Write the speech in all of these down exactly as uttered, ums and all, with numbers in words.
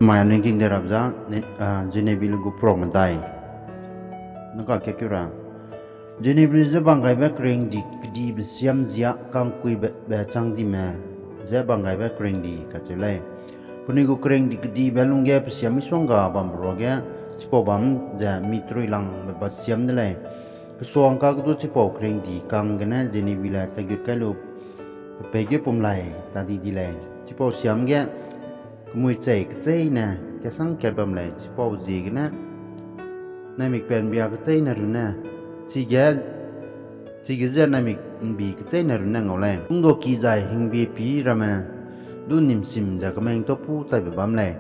Mai anui king de rap za, Genevieve gu pro medai. Naka ke keu ra. Genevieve ze banggaibe keringdi kedibe siam zia kangkuibe be chang dime ze banggaibe keringdi kacheu lei. Penui gu keringdi kedibe lungge pe siam misongga bambe ruage, chipau bam ze mi truilangbe ba siam de lei. Pesuang ka kedu chipau keringdi kang gene Genevieve le tagut kai lu, pe peige pum lai ta di di lei. Chipau siam ge kemui chei kecheîne kesang kat bam lei, chipau ziegene naimik penbia kecheîne runne, chige, chige ze naimik ’mbi kecheîne runne ngau lei. Kungduaki zai hingbie pî ramme du nimsim ze kemeng tau pu taibe bam lei.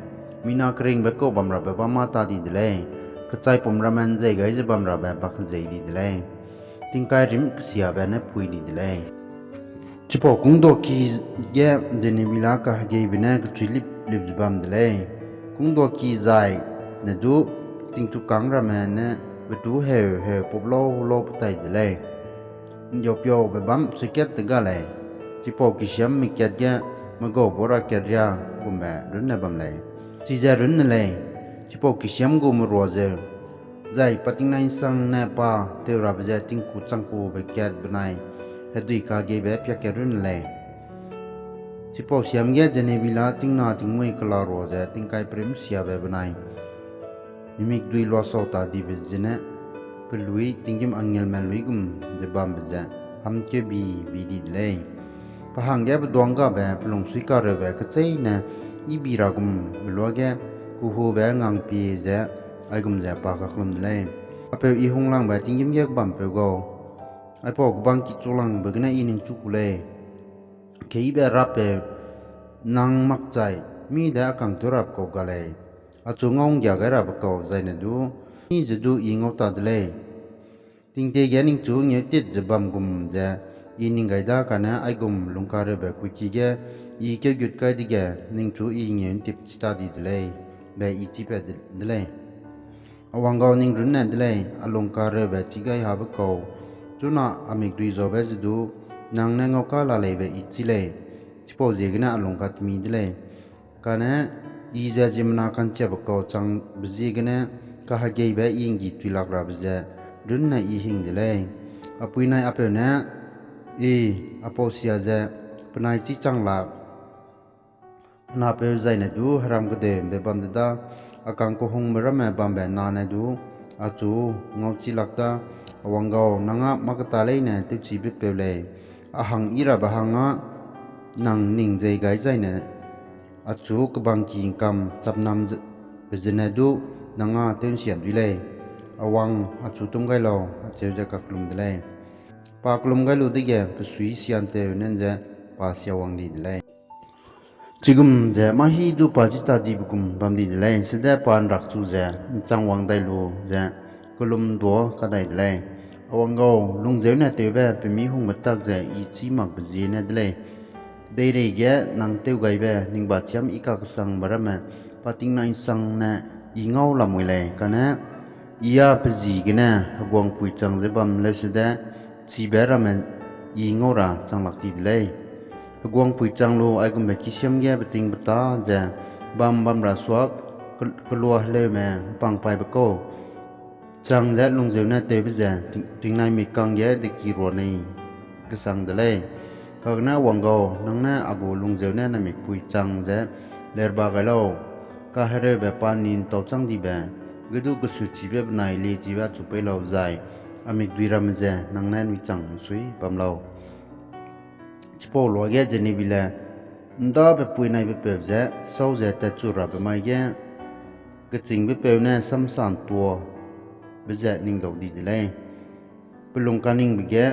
Mina keringbe kau bamrabe bam mâ ta di de lei. Kechaipum ramme ’nzei gai ze bamrabe ba kezei di de lei. Tingkai rim kesiabe ne pui di de lei. Chipau kungduaki ge Genevieve la kahegeibe ne kechui lip lip ze bam de lei. Kungduaki zai ne du tingchukâng ramme ne betu heu heu pop lau lau petai de lei. ’Ndiaupiaube bam suikat te ga lei. Chipau kisiam mekat ge megau bora kat riâ gumbe runne bam lei. Chize runne lei, chipau kisiam gu merua zeu, zai pa tingnai ’nsangne pa tew rabe ze tingku changkube kat benai hedui kageibe piakat runne lei. Chipau siam ge Genevieve la tingna tingmuî kela rua ze tingkai perim siabe benai mimik dui luasau ta dibe zene, pelui tinggîm angelme luigum ze bambe ze hamkeu bi bi di de lei. Pa hangge peduânggabe pelungsuikareube kecheîne I bi ra gumbe luage, kehube ngangpie ze aigum ze pa kakellum de lei: Apeu I hunglangbe tinggîm ge kebampeu gau, aipau kebangki chulangbe gene I ningchu ku lei. Keyibe Rapeu, nang makchai mî de a kangtew rabe kau ga lei. Achu ngau ’nggia gai rabe kau zaine du, mî ze du I ngau ta de lei. Tingtie ge ningchu ngeutit ze bam gum ze I ning gai da kane aigum lungkareube kuiki ge I keugut kai dege ningchu I ngeu'ntip chi ta di de lei, be I chîpat de lei. A wang gau, ning runne de lei, a lungkareube chî gai habe kau, chuna a mikdui zaube ze du nang ne ngau ka la lei be I chî lei. Chipauziegene a lung katemi de lei. Kane I ze ziemmena ka'nchiabe kau changbe ziegene kahegeibe I ’nggi tuilak rabe ze runne I hing de lei. A puinai a peu ne, I, a pau sia ze penai chî chang lak, a napeu zaine du heram kedeu ’mbe bam de da, a kang kehungbe ramme bambe nane du achu ngauchi lak da. A wang gau, nang â mâ keta leine tewchibe peu lei. A hang yi rabe hang â nang ning zei gai zaine achu kebangki ’ngkam chapnam ze, zene du nang â tew'nsia dui lei. A wang, achu tum gai lau, acheu ze kakellum de lei. Pa kellum gai lu dege pe sui sianteu nen ze pa siawang di de lei. Chigum ze mâ hî du pa chî ta dibe gum bam di de lei, sede pa ’nrakchu ze ’nchangwang dai lu ze kellum duâ kadai de lei. A wang gau, lungzeune tewbe pe mî hungbe tak ze I chî makbe ziene de lei. Kedeireige nang tewgaibe ning ba chiam I kakesangbe ramme pa tingnai ’nsangne I ngau lamui lei, kane I â pe ji gene heguangpui chang ze bam leusede chibe ramme I ngau ra chang lak ti de lei. Heguangpui chang lu aigumbe kisiam ge betingbeta ze bam bam ra suâ ke-, kelua heleume ’mpangpaibe kau chang ze lungzeune tewbe ze ting-, tingnai mikang ge deki ruanei kesang de lei. Kagene wang gau, nang ne a gu lungzeune naimikpui chang ze lerba gai lau. Kahereube pa ’nnî ’ntau châng dibe, ge du kesuchibe benai liechibe achu pei lau zai a mikdui ramme ze nang ne nui chang ’nsui bam lau. Chipau luage Jenebile ’ndabepui naibe peu ze sâu ze tatchu rabe mai ge kechîngbe peu ne samsa ’ntuabe ze ning dau di de lei. Pe lung kaningbe ge,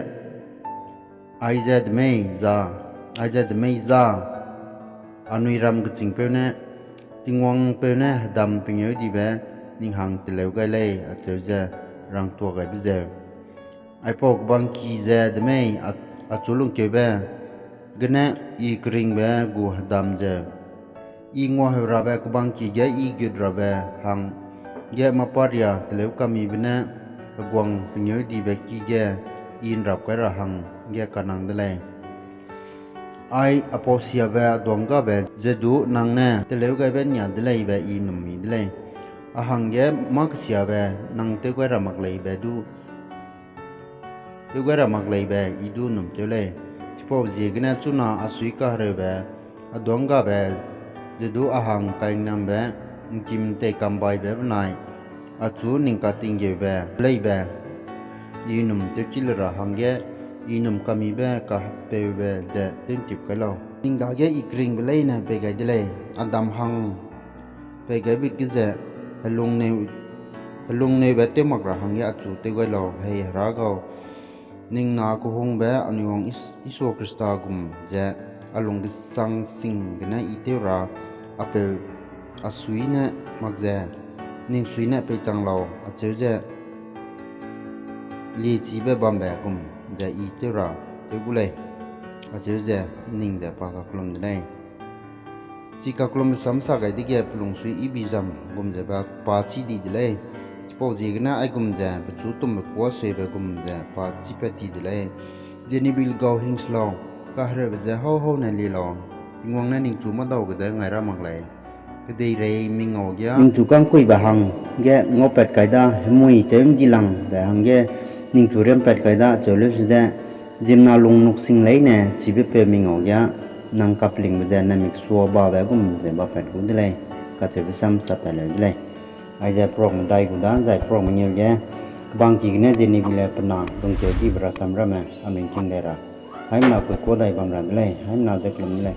aize demei za, aize demei za, anui ram kechîngpeu ne, Tingwangpeu ne hedam pengêudibe ning hang teleu gai lei, acheu ze rangtuagaibe zeu. Aipau kebangki ze demei a, achu lungkeube gene I keringbe gu hedam zeu. I nguaheurabe kebangki ge I gut rabe hangge mâ-paria teleu kamibe ne heguang pengêudibe ki ge I ’nrap kai ra hangge kanang de lei. Ai a pau siabe a duânggabe ze du nang ne teleu gaibe nia de lei be I num mi de lei. A hangge mâ kesiabe nang tew gai ra mak lei be du, tew gai ra mak lei be I du num tew lei. Chipauziegene chuna a sui kahereube a duânggabe ze du a hang kaingnambe ’ngkim teikambai be benai achu ning katinggeube lei be I num tewchi le ra hangge I num kamibe kapeube ze tew'ntip kai lau. Ning dage I keringbe leine pei gai de lei, a dam hang pei gaibe ge ze helung neu, helung neube tew mak ra hangge achu tew gai lau. Hei Hera gau, ning na kehungbe anui wang Is-, Isua Khrista gum ze a lung gesang sing gene I tew ra, a peu a sui ne mak ze ning sui ne peichang lau, acheu ze liechibe bambe gum ze I tew ra tew gu lei, acheu ze ning ze pa kakellum de lei. Chi kakellumbe sam sa gai dege pelungsui I bi zam gum ze ba pa chî di de lei. Chipauziegene aigum ze pechu tumbe kuâ seibe gum ze pa chîpat ti de lei. Jenebile gau hingse lau, kahereube ze hau-hau ne lie lau, Tingwang ne ningchu mâdau gede ngai ra mak lei. Kedeirei mingau ge ningchu kangkuibe hangge ngaupat kai da, hemui tew ’ndilangbe hangge ningchu riampat kai da, acheu leu sede, ziemmena lung nuk sing leine chibe peu mingau ge nang kapelingbe ze namik sua babe gum ze bapat gu de lei, kacheube sam sapat leu de lei. Aize program medai gu da, zai program mengeu ge kebangki gene Jenebile pe na lungkeu dibe rasam ramme a mengking dai ra, haimena kuikuâ dai bam ra de lei, haimena ze kellum de lei.